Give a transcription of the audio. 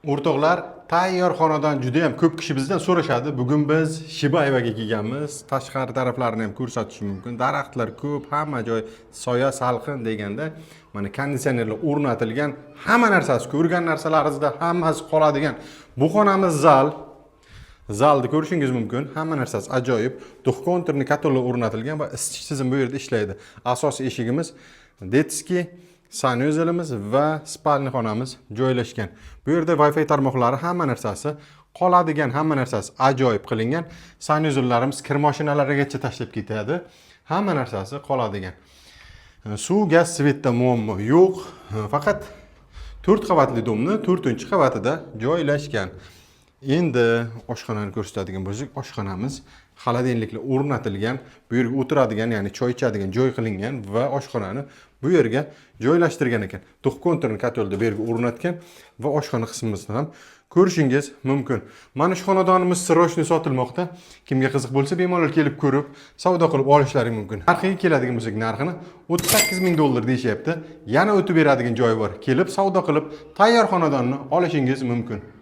O'rtoqlar, tayyor xonadon juda ham ko'p kishi bizdan so'rashadi. Bugun biz Shibayevaga kelganmiz. Tashqari taraflarini ham ko'rsatish mumkin. Daraxtlar ko'p, hamma joy soya, salqin deganda, mana konditsionerlar o'rnatilgan, hamma narsasi, ko'rgan narsalaringizda hammasi qoladigan. Bu xonamiz zal. Zalni ko'rishingiz mumkin. Hamma narsasi ajoyib. Двухконтурный котёл lar o'rnatilgan va isitish tizimi bu yerda ishlaydi. Asosiy eshigimiz, детский, санузел imiz va спальный xonamiz joylashgan. Bu yerda Wi-Fi tarmoqlari, hamma narsasi qoladigan, hamma narsasi ajoyib qilingan. Санузел larimiz kir mashinalargacha tashlab ketadi. Hamma narsasi qoladigan. Suv, gaz, свет da muammo yo'q. Faqat 4 qavatli дом ni 4-qavatida joylashgan. Endi oshxonani ko'rsatadigan bo'lsak, oshxonamiz холодильник lar o'rnatilgan, bu yerga o'tiradigan, ya'ni choy ichadigan joy qilingan va oshxonani bu yerga joylashtirgan ekan. Двухконтурный котёл ni bu yerga o'rnatgan va oshxona qismimizni ham ko'rishingiz mumkin. Mana shu xonadonimiz срочный sotilmoqda. Kimga qiziq bo'lsa, bemalol kelib ko'rib, savdo qilib olishlari mumkin. Narxiga keladigan bo'lsak, narxini 38 ming dollar deyishyapti. Yana o'tib beradigan joyi bor. Kelib savdo qilib, tayyor xonadonni olishingiz mumkin.